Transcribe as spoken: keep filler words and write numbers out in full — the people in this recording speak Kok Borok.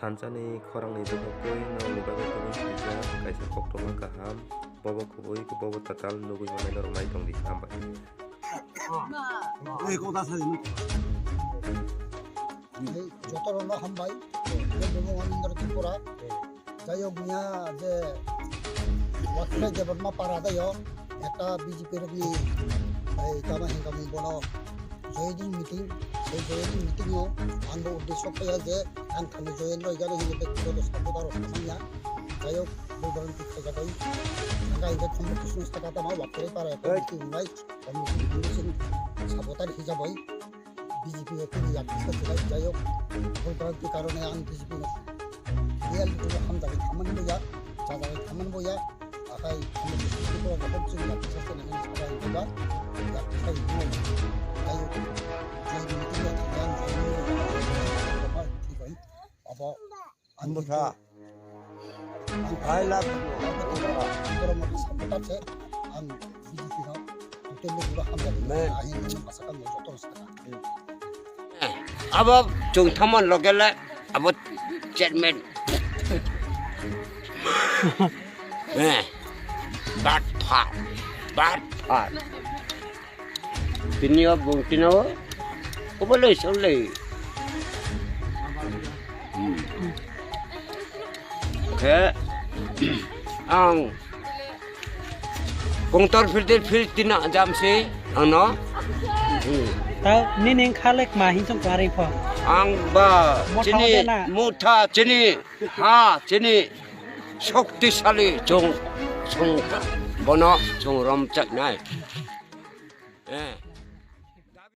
Sansani khorangni bwkhak twi nokni bagwi tubun swijak kaisa koktwma kaham, bobo kubui, bobo tatal nugwi manai norok nai tongdi, hambai. Ei, kok da sari nuk. Ei, joto rokno hambai. Ang Bumung Anindra Tripura. Jai hok, miya je Wakhilai Debbarma para da yo, ekta B J P rokni, ei, tamo hingka mung bono joining meeting, sei joining meeting o ang bo uddesho phaiya je ang thani join roi gano hinwi bektigoto sabota rok samanya. Jai hok, bui borok twi khaijagwi. Ang ka hingka thumbo Krishna saka tamo Wakhilai para ekta meeting wngnai. Committee ni sing sabotar hisabai B J P o tini yak kisa chilai, jai hok, bhul bhranti karone ang B J P no real hamjagwi thaman boya, chajagwi thaman boya, akai hamjagwi thaman boya, chini yak kisa chilai, yak kisa chilai, jai hok, jai hok, jai hok, jai hok, jai hok, jai hok, abo Ang bwsa. Ang I love you. Ang bwsa. Ang B J P no totally pura hamjak. Men. Ahin no masa kan joto no saka. Abo chung thamon logele abo chairman. Eh. Bat phat. Bat phat. Tini o bung tini o. Obo le sol le. Hmm. Khe ang kongtor phirtir phir tina jamsi ano. Hmm. Ta nini khalek ma hinsong kwari pho. Ang ba Motha chini ode na. Motha chini ha chini shoktisali chung chung bono chung rom chak nai. Eh.